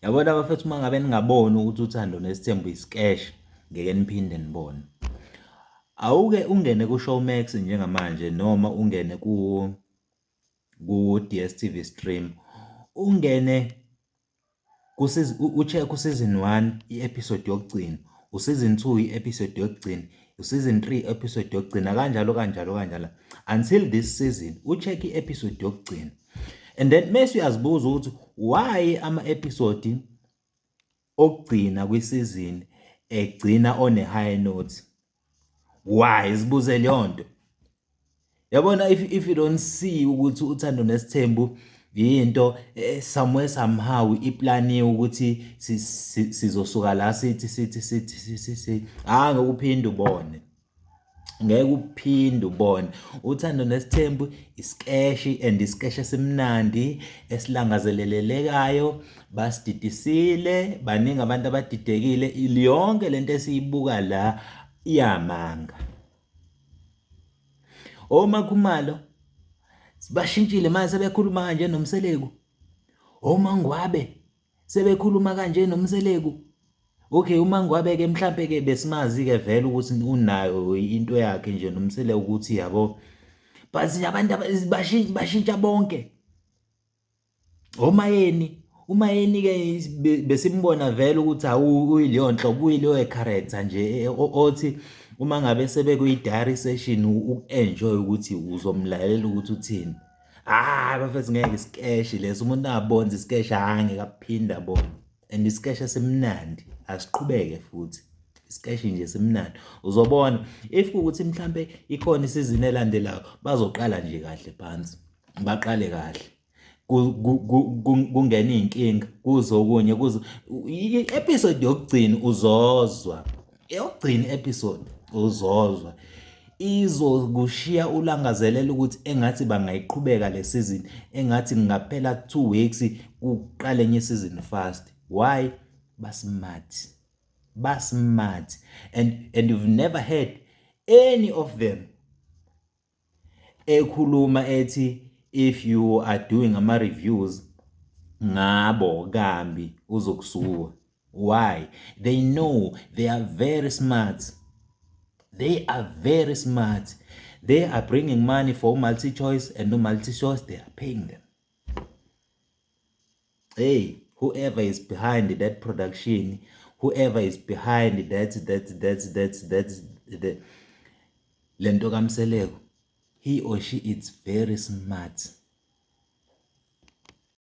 Yabona bafethu, uma ngabe ningaboni ukuthi Uthando Nesithembu isikeshi, ngeke niphinde nibone. Awuke ungene ku-Showmax njengamanje noma ungene ku-DStv Stream, ungene u-check u-season 1 i-episode yokugcina, u-season 2 i-episode yokugcina, u-season 3 episode yokugcina, kanjalo kanjalo kanjalo until this season, u-check i-episode yokugcina and then mase uyazibuza ukuthi why ama-episode okugcina kwi-season egcina on a high note. Why? Zibuze leyo nto. Yabona, if you don't see ukuthi Uthando Nesithembu yinto somewhere somehow iplaniwe ukuthi sizosuka la sithi ah, ngeke uphinde ubone, ngeke uphinde ubone. Uthando Nesithembu iskeshi and iskeshi esimnandi esilangazelelekayo. Basididisile, baningi abantu abadidekile. Yonke lento esiyibuka la iyamanga. OMakhumalo bashintshile manje, sebekhuluma kanje noMseleku. OMangwabe sebekhuluma kanje noMseleku. Okay, uMangwabe ke mhlambe ke besimazi ke vele ukuthi unayo into yakhe nje noMseleku, ukuthi yabo, but nje abantu bashintsha bonke. OMayeni, uMayeni ke besimbona vele ukuthi awuyileyo nhlobo, uyileyo character nje othi uma ngabe sebekuyi-diary session uku-enjoy ukuthi uzomlalela ukuthi uthini. Ah bafethu, ngeke, isikeshi leso, umuntu angabonza isikeshi, ah, ngeke aphinde abone. And isikeshi esimnandi, asiqhubeke futhi isikeshi nje simnandi. Uzobona if kuwukuthi mhlambe ikhona isizini elandelayo, bazoqala nje kahle phansi, baqale kahle, kungena iy'nkinga kuzokunye kuzo i-episode yokugcina uzozwa, eyokugcina i-episode uzozwa izokushiya ulangazelela ukuthi engathi bangayiqhubeka le season, engathi kungaphela 2 weeks kuqale enye season fast. Why? Ba-smart, ba-smart and you've never heard any of them ekhuluma ethi if you are doing ama-reviews ngabo kambi uzokusuka. Why? They know they are very smart, they are very smart. They are bringing money for MultiChoice and MultiChoice, they are paying them. Hey, whoever is behind that production, whoever is behind that the lento kaMseleku, he or she is very smart.